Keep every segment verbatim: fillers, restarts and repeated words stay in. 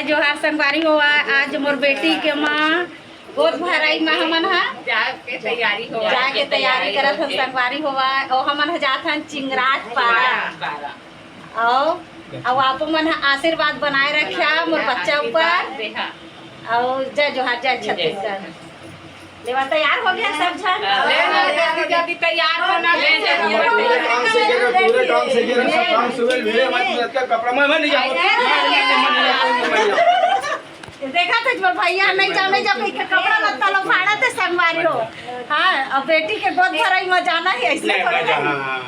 जोहार संगवारी हो, आज मोर बेटी के माँ गोद भराई मा हमन हा जाके तैयारी हो, जाके तैयारी करत हन संगवारी हो। अउ हमन हा जात हन चिंगराज पारा। अउ अउ आपो मन हा आशीर्वाद बनाए रखिया मोर बच्चा ऊपर। अउ जय जोहार, जय छत्तीसगढ़। लेवा तैयार हो गया सब झन। ले, ले, जल्दी, जल्दी तैयार होना। ले, ले, ले, पूरे काम से गिर, पूरे काम से गिर, सब काम सुबह ले, मत, मत कर, कपड़ा मैं, मैं नहीं जाऊँ। मैं नहीं जाऊँ, मैं नहीं जाऊँ, मैं नहीं जाऊँ। देखा थे मोर भैया, नहीं जाओ, नहीं जाओ, कहीं के कपड़ा लत्ता लो फाड़ा थे संगवारी हो। हाँ, अब बेटी के गोद भराई में जाना ही ऐसे नहीं, थोड़ा मैं जाना, नहीं। हाँ।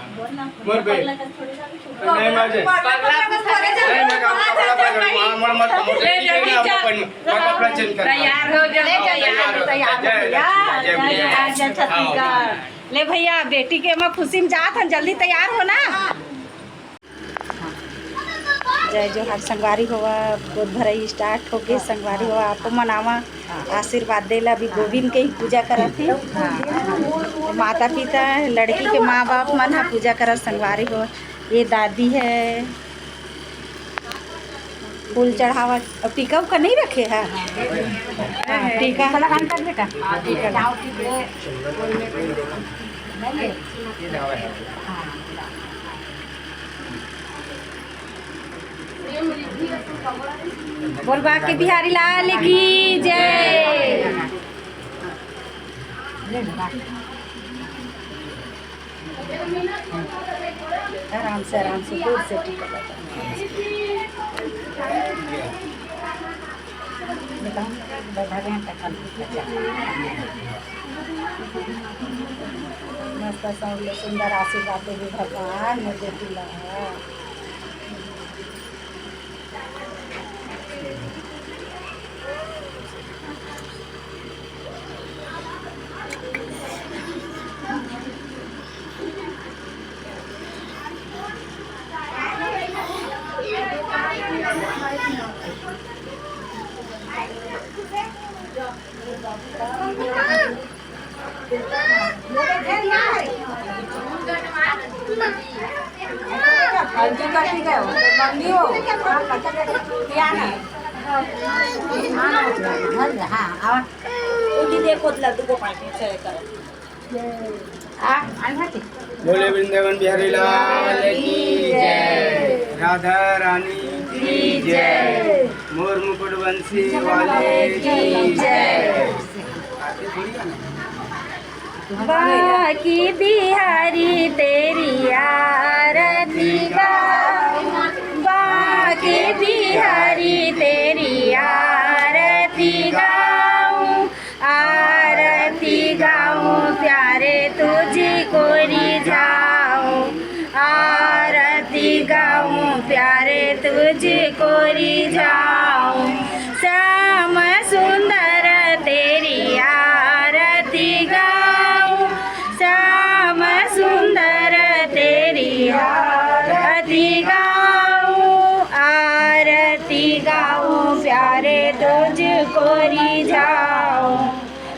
मोर बे-, नहीं, मैं जे-, पगला को थोड़े से नहीं, मैं कपड़ा, कपड़ा पहन, वहाँ मोर मत, मोर ले, ले, ले, ले, ले, मैं कपड़ा change कर। तैयार हो जा, ले, तैयार हो, तैयार हो, तैयार हो, जय, जय, जय, जय, जय, जय, जय, जय, हाँ, छत्तीसगढ़। ले भैया, बेटी के मैं खुशी में जात हन, जल्दी तैयार हो ना। जय जोहार संगवारी हो, गोद भराई start हो गए संगवारी हो, आपो मन आवा आशीर्वाद देला। अभी गोविंद के ही पूजा करत हे। माता पिता, लड़की के माँ बाप मन ह पूजा करत संगवारी हो। ये दादी है, फूल चढ़ावा। अब टीका उका नहीं रखे है? हाँ, टीका। बोल बांके बिहारी लाल की जय। आराम से, आराम से, दूर से टीका लगा। बताओ, बढ़ा रहे हैं, तखन बच्चा। मस्त सब सुंदर आशीर्वाद देबे भगवान, मोर बेटी ला। हाँ, और उठी देखो, लड्डू गोपाल के चले करो। आ, आन्हा के। बोले वृंदावन बिहारी लाल की जय, राधा रानी की जय, मोर मुकुट बंसी वाले की जय। बांके बिहारी तेरी आरती गाऊं, बांके बिहारी तेरी आरती गाऊं, आरती गाऊं प्यारे तुझको रिझाऊं, आरती गाऊं प्यारे तुझको रिझाऊं। श्याम सुंदर तेरी आरती गाऊं, श्याम सुंदर तेरी आरती गाऊं, आरती गाऊं प्यारे तुझको रिझाऊं।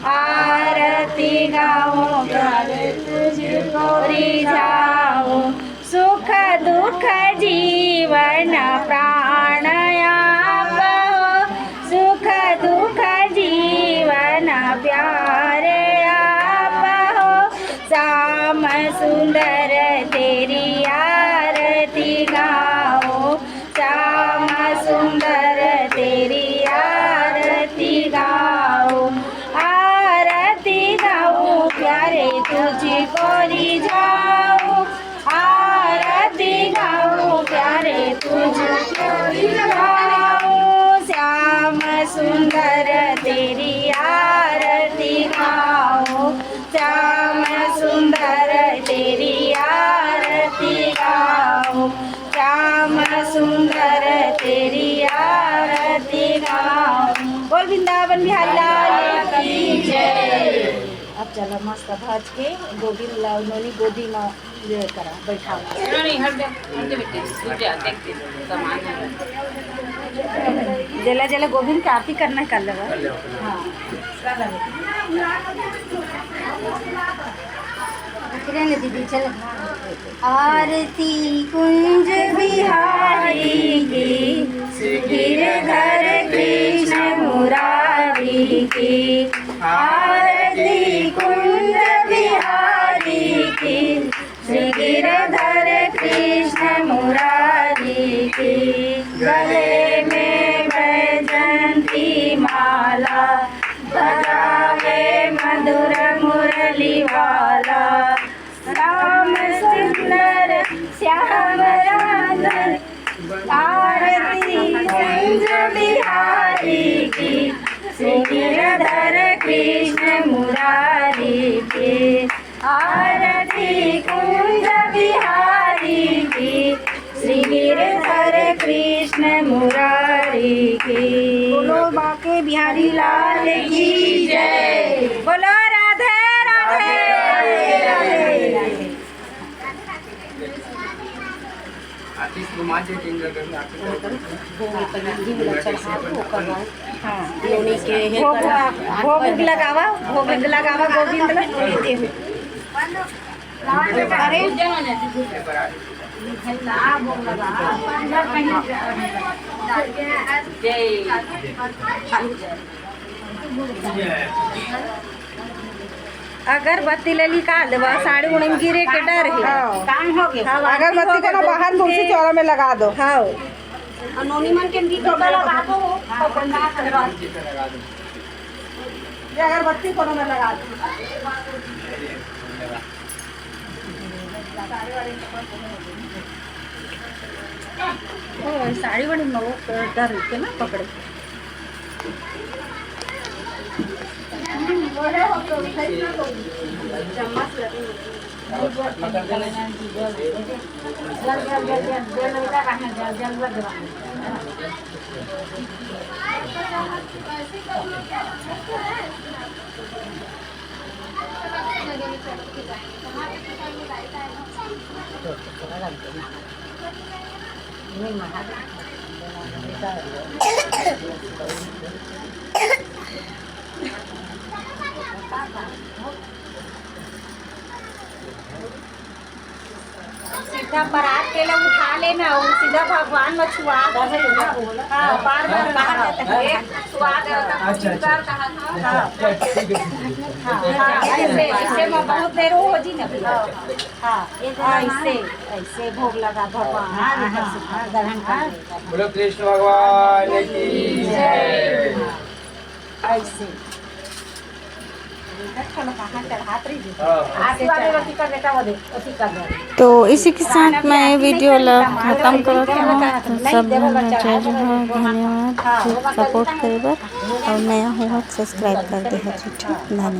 आरती गाऊं प्यारे तुझको रिझाऊं। सुख दुख जीवन प्राण आप हो, सुख दुख जीवन प्यारे आप हो। श्याम सुंदर तेरी आरती गाऊं, श्याम सुंदर तेरी आरती गाऊं, आरती गाऊं प्यारे तुझको रिझाऊं, आरती गाऊं प्यारे तुझको रिझाऊं। श्याम सुंदर तेरी आरती गाऊं, श्याम सुंदर तेरी आरती गाऊं, श्याम सुंदर तेरी आरती गाऊं। बोल वृंदावन बिहारी लाल की जय। अब चला मस्त भज के गोविंद ला नोनी गोदी में ये करा, बैठाओ। नहीं, नहीं, हट जा, हट जा बेटी, रुक जा, देख, देख, सामान है। जेला, जेला गोविंद के आरती करना है, कर लेवा। हाँ। आरती कुंज बिहारी की, श्री गिरधर श्री गिरधर कृष्ण मुरारी की। बोलो बांके बिहारी लाल की जय। बोलो राधे राधे। हाँ। भोग, भोग लगावा, भोग लगावा गोविंद ला। अरे, अगरबत्ती ले निकाल देबो, साड़ी उड़ी में गिरे के डर हे। हाँ। काम हो गया। हाँ, अगरबत्ती को ना बाहर तुलसी चौरा में लगा दो। हाँ। और नोनी मन के भी कपड़ा लगा दो। ये अगरबत्ती कोनो में लगा दो। ओ, साड़ी वाली में वो डर रही थी ना पकड़े। सीधा परात के ले उठा लेना अउ सीधा भगवान में छुआ दे। हाँ, बार बार छुआ दे। हाँ, हाँ, ऐसे, ऐसे में बहुत देर हो जी ना। हाँ, ऐसे, ऐसे भोग लगा भगवान। हाँ, हाँ, हाँ, ग्रहण कर लेगा। बोलो कृष्ण भगवान की जय। ऐसे। तो इसी के साथ मैं ये वीडियो ला खत्म करत हूँ। तो सब मन ला जय जोहार, धन्यवाद सपोर्ट करे बर, और नया हुआ सब्सक्राइब कर दे हर, ठीक, धन्यवाद।